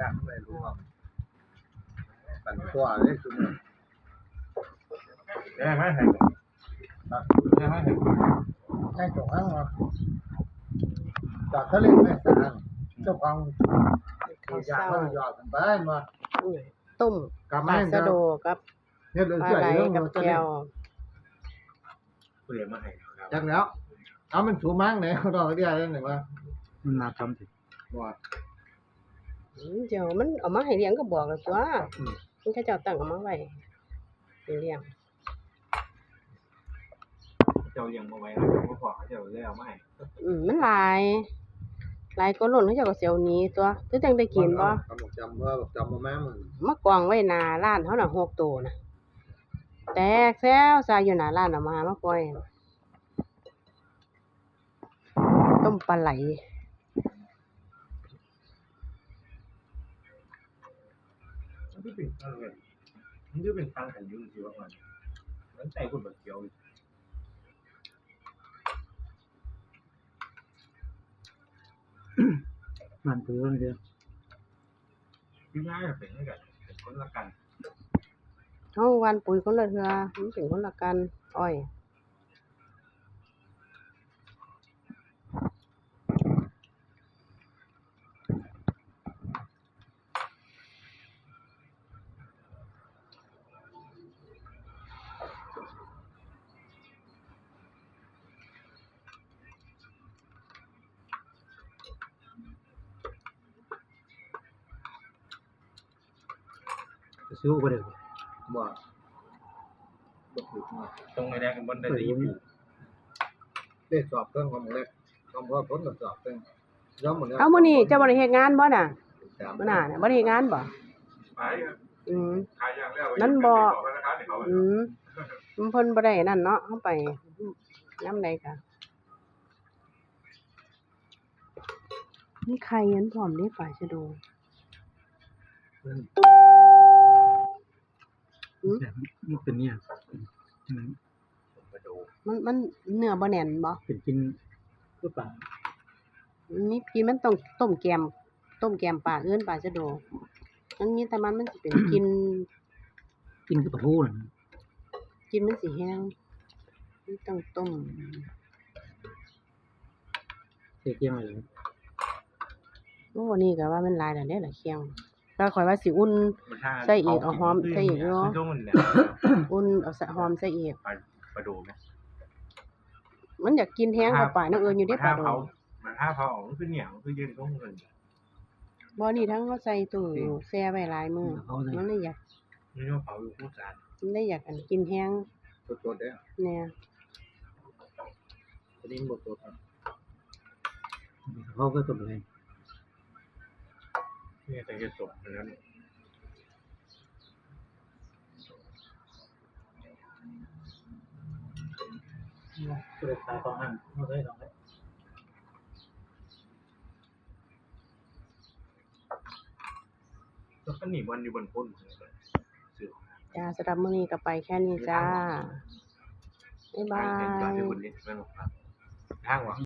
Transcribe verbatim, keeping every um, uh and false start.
ย่างไม่รู้ว่าปั่นตัวเลยซุมื้อ ได้ไหม ได้ไหม ได้ตรงนั้นเหรอ จากทะเลแม่สายเจ้าของ ข้าวเช้า ย่างแล้วหยอดกันไปมา นี่ต้ม กลับมา ปลา ให้ ชะโดกับ เฮ็ดเลย ปลาไหล เชื่ออยู่ กับ เจ้า แจ่ว ผู้ใดมาให้ครับ จักแล้ว เอามันสูงมั้งเนี่ย เราเรียกแล้วหนึ่งว่า มันมาทำสิ บ่ อืม เดี๋ยวมันเอามาให้เลี้ยงก็บอกแล้วตัว อืม มันเขาเจ้าตั้งเอามาไว้ให้เลี้ยง เจ้าเลี้ยงบ่ไหว เจ้าบ่พอ เขาเจ้าเลยเอามาให้ อืม มันหลาย หลายกว่าล้น เขาเจ้าก็สิเอาหนีตัว คือจั่งได้กินบ่ เอา เอาบักจำ เพราะว่าบักจำบ่มามื้อ มากองไว้หน้าร้านเฮาน่ะ หกตัวน่ะ แตกแซวซาอยู่หน้าร้าน เอามา มาปล่อย ต้มปลาไหล มันคือเป็นทางกัน มันคือเป็นทางกันอยู่ที่ว่ามัน มันใส่คนแบบเดียว มันคือเรื่องเดียว ที่ง่ายเป็นเหมือนกัน เป็นคนละกัน เฮาหว่านปุ๋ยคนละเทื่อ มันเป็นคนละกัน อ้อย ซื้อบ่ได้บ่ บ่ บ่ถูกมา ตรงไอ้แดงมันได้แต่ยี่สิบ ได้สอบเครื่องของเล็ก ของพ่อผมก็สอบเครื่อง แล้วหมดแล้ว เอามื้อนี้เจ้าบ่ได้เฮ็ดงานบ่น่ะ สาม มื้อหน้าน่ะบ่ได้เฮ็ดงานบ่ ไป อืม ขายอย่างแล้ว มันบ่ ไปขอธนาคารให้เขา อืม มันเพิ่นบ่ได้นั่นเนาะ เฮาไปยามใดก็ มีไข่อันพร้อมเด้ ปลาชะโด อืม มันเป็นเนี่ย มัน มันเนื้อบ่แน่นบ่ เป็นกินคือปลา มีกินมันต้องต้มแกม ต้มแกมปลาอื่น ปลาชะโด มันมีแต่มัน มันสิเป็นกิน กินคือปลาทูนั่น กินมันสิแห้ง มันต้องต้ม ใส่เคี่ยงอะไร โอ้ นี่ก็ว่ามันหลายแล้วเด้ล่ะเคี่ยง แต่ข้อยว่าสิอุ่นใส่อีก เอาหอมใส่อีกอยู่ อุ่นเอาหอมใส่อีก ปลา ปลาโดไหม มันอยากกินแห้งกว่าปลาน้ำเอิญอยู่เด้ ปลาโด มันถ้าเผา มันถ้าเผาออก มันคือเหนียว มันคือเย็นของเอิญ บ่ นี่ทั้งเขาใส่ตู้แช่ไว้หลายมื้อ มันเลยอยาก นี่เขาเผาอยู่คู่จาน มันเลยอยากอันกินแห้ง สดๆเด้อ เนี่ย อันนี้บ่สดครับ เขาก็ต้มเลย นี่แต่เฮ็ดสดแล้วนี่ เปิดตาตอนนั้น ไม่เคยลองเลย แล้วก็หนีบอลอยู่บนโพน จ้า สำหรับมื้อนี้ก็ไปแค่นี้จ้า บ๊ายบาย ทางหวัง